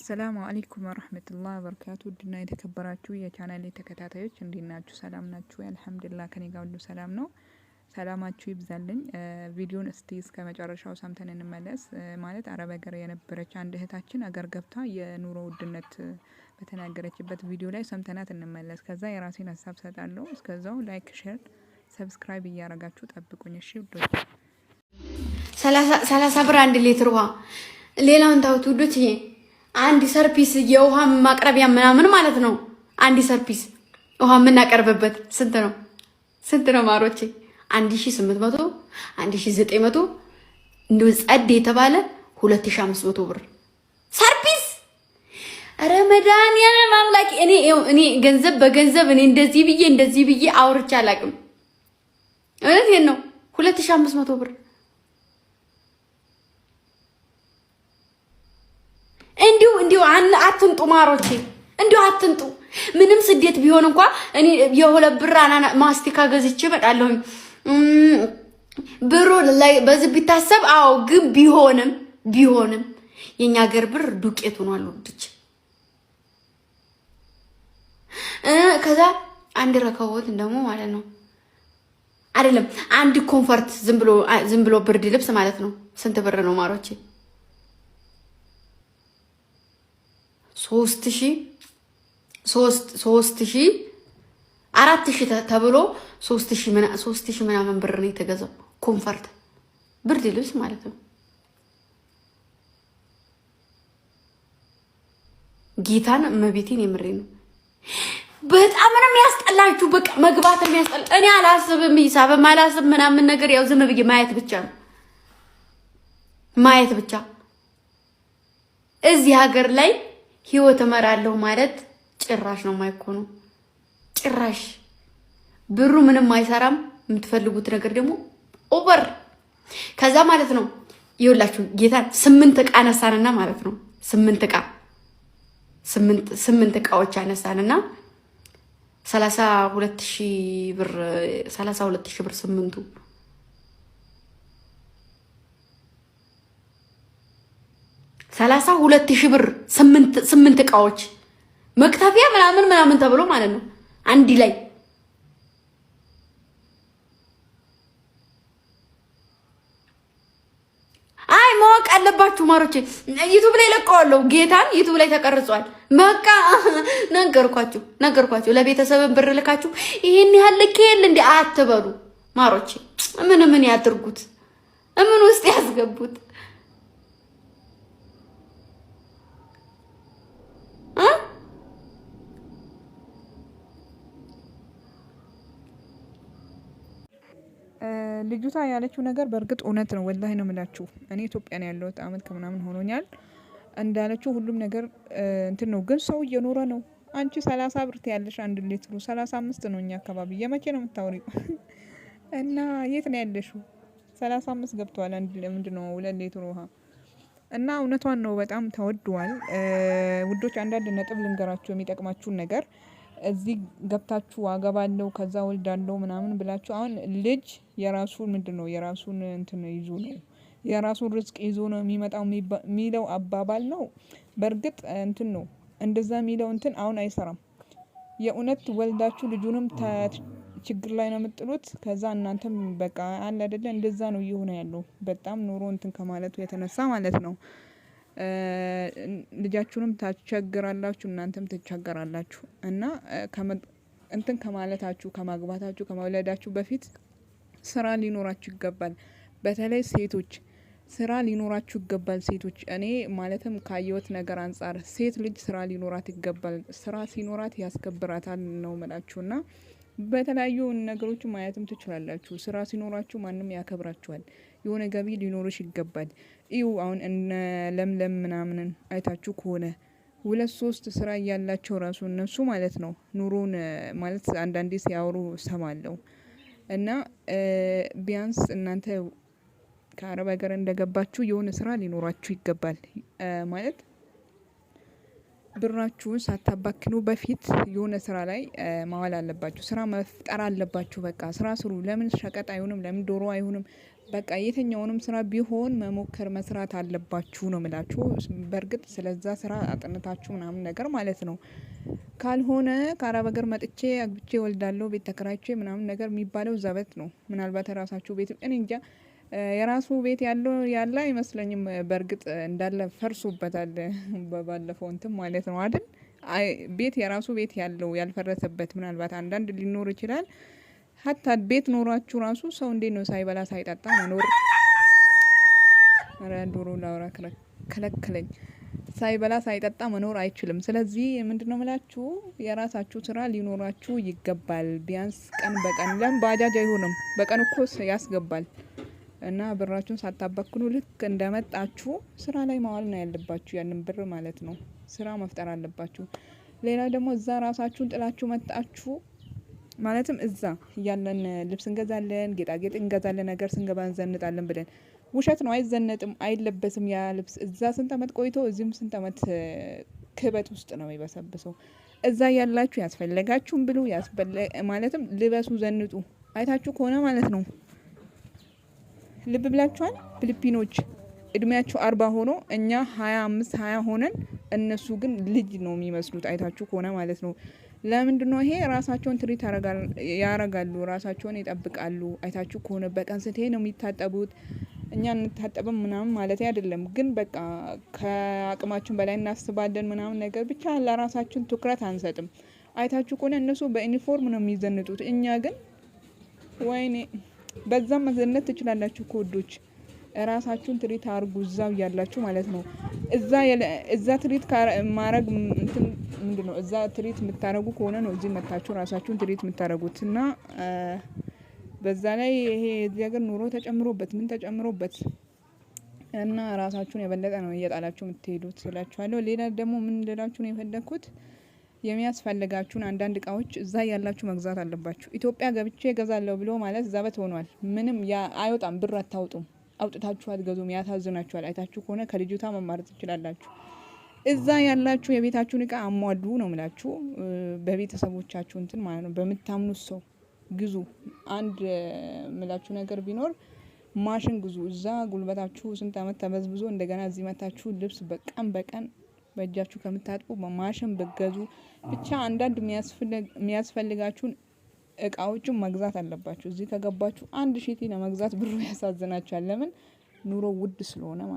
السلام عليكم ورحمة الله وبركاته። ውድና የተከበራችሁ የቻናሌ ተከታታዮች እንዴት ናችሁ? ሰላም ናችሁ? الحمد لله ከኔ ጋር ሁሉ ሰላም ነው። ሰላማችሁ ይብዛልኝ። ቪዲዮን እስቲ እስከ መጨረሻው ሰምተን እንመለስ። ማለት አረብ ሀገር የነበረች አንድ እህታችን አገር ገብታ የኑሮ ውድነት በተናገረችበት ቪዲዮ ላይ ሰምተናት እንመለስ። ከዛ የራሴን ሀሳብ ሰጣለሁ። እስከዛው like፣ share፣ subscribe እያረጋችሁ ጠብቁኝ። እሺ ውዶች። 30 ብር 1 ሊትር ውሃ። ሌላውን ታውት ውዶች፣ ይሄ አንድ ሰርፒስ የውሃ ማቅረቢያ ምናምን ማለት ነው። አንድ ሰርፒስ ውሃ የምናቀርብበት ስንት ነው? ስንት ነው ማሮቼ? 1800፣ 1900፣ እንዲሁ ጸድ የተባለ 2500 ብር ሰርፒስ። ኧረ መድኃኒዓለም አምላኬ! እኔ ገንዘብ በገንዘብ እኔ እንደዚህ ብዬ እንደዚህ ብዬ አውርቼ አላውቅም። እውነቴን ነው። 2500 ብር። እንዲሁ እንዲሁ አትንጡ ማሮቼ፣ እንዲሁ አትንጡ። ምንም ስደት ቢሆን እንኳ እኔ የ2 ብር አናና ማስቲካ ገዝቼ እመጣለሁኝ። ብሩ ላይ በዚህ ቢታሰብ አዎ፣ ግን ቢሆንም ቢሆንም የኛ ሀገር ብር ዱቄት ሆኗል ውድች። ከዛ አንድ ረከቦት ደግሞ ማለት ነው፣ አይደለም፣ አንድ comfort፣ ዝም ብሎ ዝም ብሎ ብርድ ልብስ ማለት ነው። ስንት ብር ነው ማሮቼ? 3000፣ 3000፣ 4000 ተብሎ 3000 ምናምን ብር ነው የተገዛው comfort ብርድ ልብስ ማለት ነው። ጌታን እመቤቴን የምሬ ነው። በጣም ነው የሚያስጠላችሁ። በቃ መግባት የሚያስጠላ። እኔ አላስብም፣ ሂሳብም አላስብ ምናምን ነገር፣ ያው ዝም ብዬ ማየት ብቻ ነው፣ ማየት ብቻ። እዚህ ሀገር ላይ ህይወት እመራለሁ ማለት ጭራሽ ነው የማይኮነው። ጭራሽ ብሩ ምንም አይሰራም። የምትፈልጉት ነገር ደግሞ over። ከዛ ማለት ነው ይኸውላችሁ ጌታን ስምንት ዕቃ አነሳንና ማለት ነው፣ ስምንት ዕቃ፣ ስምንት ዕቃዎች አነሳንና 32,000 ብር፣ 32,000 ብር ስምንቱ። 32,000 ብር ስምንት ዕቃዎች መክተፊያ ምናምን ምናምን ተብሎ ማለት ነው አንድ ላይ። አይ ማወቅ አለባችሁ ማሮቼ። YouTube ላይ ለቀዋለሁ። ጌታን YouTube ላይ ተቀርጿል። በቃ ነገርኳችሁ፣ ነገርኳችሁ። ለቤተሰብን ብር ልካችሁ ይሄን ያህል ልክ የለ እንዲ አትበሉ ማሮቼ። ምን ምን ያድርጉት? ምን ውስጥ ያስገቡት? እ ልጅቷ ያለችው ነገር በእርግጥ እውነት ነው። ወላሂ ነው የምላችሁ። እኔ ኢትዮጵያ ነው ያለሁት፣ አመት ከምናምን ሆኖኛል። እንዳለችው ሁሉም ነገር እንትን ነው፣ ግን ሰው እየኖረ ነው። አንቺ 30 ብር ትያለሽ 1 ሊትሩ 35 ነው እኛ አካባቢ። የመቼ ነው የምታወሪው? እና የት ነው ያለሽው? 35 ገብተዋል። አንድ ምንድን ነው 2 ሊትሩ ውሃ። እና እውነቷን ነው፣ በጣም ተወዷል። ውዶች፣ አንዳንድ ነጥብ ልንገራችሁ የሚጠቅማችሁን ነገር። እዚህ ገብታችሁ አገባለሁ ከዛ ወልዳለሁ ምናምን ብላችሁ፣ አሁን ልጅ የራሱን ምንድን ነው የራሱን እንትን ይዞ ነው፣ የራሱን ርዝቅ ይዞ ነው የሚመጣው የሚለው አባባል ነው። በእርግጥ እንትን ነው፣ እንደዛ የሚለው እንትን አሁን አይሰራም። የእውነት ወልዳችሁ ልጁንም ችግር ላይ ነው የምጥሉት። ከዛ እናንተም በቃ አለ አይደለ እንደዛ ነው እየሆነ ያለው፣ በጣም ኑሮ እንትን ከማለቱ የተነሳ ማለት ነው። ልጃችሁንም ታስቸግራላችሁ፣ እናንተም ትቸገራላችሁ። እና እንትን ከማለታችሁ፣ ከማግባታችሁ፣ ከመውለዳችሁ በፊት ስራ ሊኖራችሁ ይገባል። በተለይ ሴቶች ስራ ሊኖራችሁ ይገባል። ሴቶች፣ እኔ ማለትም ካየሁት ነገር አንጻር ሴት ልጅ ስራ ሊኖራት ይገባል። ስራ ሲኖራት ያስከብራታል ነው ምላችሁ። እና በተለያዩ ነገሮች ማየትም ትችላላችሁ። ስራ ሲኖራችሁ ማንም ያከብራችኋል። የሆነ ገቢ ሊኖርሽ ይገባል። ይው አሁን እነ ለምለም ምናምንን አይታችሁ ከሆነ ሁለት ሶስት ስራ እያላቸው ራሱ እነሱ ማለት ነው ኑሮን ማለት አንዳንዴ ሲያወሩ ሰማለሁ። እና ቢያንስ እናንተ ከአረብ ሀገር እንደገባችሁ የሆነ ስራ ሊኖራችሁ ይገባል። ማለት ብራችሁን ሳታባክኑ በፊት የሆነ ስራ ላይ ማዋል አለባችሁ። ስራ መፍጠር አለባችሁ። በቃ ስራ ስሩ። ለምን ሸቀጥ አይሆንም? ለምን ዶሮ አይሆንም? በቃ የትኛውንም ስራ ቢሆን መሞከር መስራት አለባችሁ ነው ምላችሁ። በእርግጥ ስለዛ ስራ አጥንታችሁ ምናምን ነገር ማለት ነው። ካልሆነ ከአረብ ሀገር መጥቼ አግብቼ ወልዳለሁ ቤት ተከራይቼ ምናምን ነገር የሚባለው ዘበት ነው። ምናልባት የራሳችሁ ቤት እኔ እንጃ የራሱ ቤት ያለው ያለ አይመስለኝም። በእርግጥ እንዳለ ፈርሶበታል በባለፈው እንትን ማለት ነው አይደል? ቤት የራሱ ቤት ያለው ያልፈረሰበት ምናልባት አንዳንድ ሊኖር ይችላል። ሀታ ቤት ኖሯችሁ ራሱ ሰው እንዴት ነው ሳይበላ ሳይጠጣ መኖር? ኧረ ዶሮ ላውራ ከለከለኝ። ሳይበላ ሳይጠጣ መኖር አይችልም። ስለዚህ ምንድነው ምላችሁ የራሳችሁ ስራ ሊኖራችሁ ይገባል። ቢያንስ ቀን በቀን ለምን ባጃጅ አይሆንም? በቀን እኮ ያስገባል። እና ብራችሁን ሳታባክኑ ልክ እንደመጣችሁ ስራ ላይ ማዋል ነው ያለባችሁ፣ ያንን ብር ማለት ነው። ስራ መፍጠር አለባችሁ። ሌላ ደግሞ እዛ ራሳችሁን ጥላችሁ መጣችሁ ማለትም እዛ እያለን ልብስ እንገዛለን፣ ጌጣጌጥ እንገዛለን፣ ነገር ስንገባ እንዘንጣለን ብለን ውሸት ነው። አይዘነጥም፣ አይለበስም ያ ልብስ እዛ ስንት አመት ቆይቶ እዚህም ስንት አመት ክበት ውስጥ ነው የሚበሰብሰው። እዛ ያላችሁ ያስፈለጋችሁን ብሉ፣ ማለትም ልበሱ፣ ዘንጡ። አይታችሁ ከሆነ ማለት ነው ልብ ብላችኋል። ፊሊፒኖች እድሜያቸው 40 ሆኖ እኛ 25 20 ሆነን እነሱ ግን ልጅ ነው የሚመስሉት አይታችሁ ከሆነ ማለት ነው። ለምንድን ነው ይሄ? ራሳቸውን treat ያረጋሉ፣ ራሳቸውን ይጠብቃሉ። አይታችሁ ከሆነ በቀን ስንቴ ነው የሚታጠቡት? እኛ እንታጠብም ምናምን ማለት አይደለም፣ ግን በቃ ከአቅማችን በላይ እናስባለን ምናምን ነገር ብቻ ለራሳችን ትኩረት አንሰጥም። አይታችሁ ከሆነ እነሱ በዩኒፎርም ነው የሚዘንጡት፣ እኛ ግን ወይኔ በዛም መዘነጥ ትችላላችሁ። ከወዶች ራሳችሁን treat አርጉ እዛው እያላችሁ ማለት ነው። እዛ treat ማረግ እንትን ምንድነው? እዛ treat የምታረጉ ከሆነ ነው እዚህ መታችሁ ራሳችሁን treat የምታረጉት። እና በዛ ላይ ይሄ እዚህ ሀገር ኑሮ ተጨምሮበት ምን ተጨምሮበት እና ራሳችሁን የበለጠ ነው እየጣላችሁ የምትሄዱት እላችኋለሁ። ሌላ ደግሞ ምን ልላችሁ ነው የፈለግኩት፣ የሚያስፈልጋችሁን አንዳንድ እቃዎች እዛ ያላችሁ መግዛት አለባችሁ። ኢትዮጵያ ገብቼ እገዛለሁ ብሎ ማለት ዘበት ሆኗል። ምንም ያ አይወጣም፣ ብር አታውጡም፣ አውጥታችሁ አትገዙም፣ ያሳዝናችኋል። አይታችሁ ከሆነ ከልጅቷ መማር ትችላላችሁ። እዛ ያላችሁ የቤታችሁን እቃ አሟሉ ነው ምላችሁ። በቤተሰቦቻችሁ እንትን ማለት ነው፣ በምታምኑት ሰው ግዙ። አንድ ምላችሁ ነገር ቢኖር ማሽን ግዙ። እዛ ጉልበታችሁ ስንት አመት ተበዝብዞ እንደገና እዚህ መታችሁ ልብስ በቀን በቀን በእጃችሁ ከምታጥቡ በማሽን ብገዙ ብቻ አንዳንድ የሚያስፈልጋችሁን እቃዎችን መግዛት አለባችሁ። እዚህ ከገባችሁ አንድ ሺቲ ለመግዛት ብሩ ያሳዝናችኋል። ለምን? ኑሮ ውድ ስለሆነ ማለት ነው።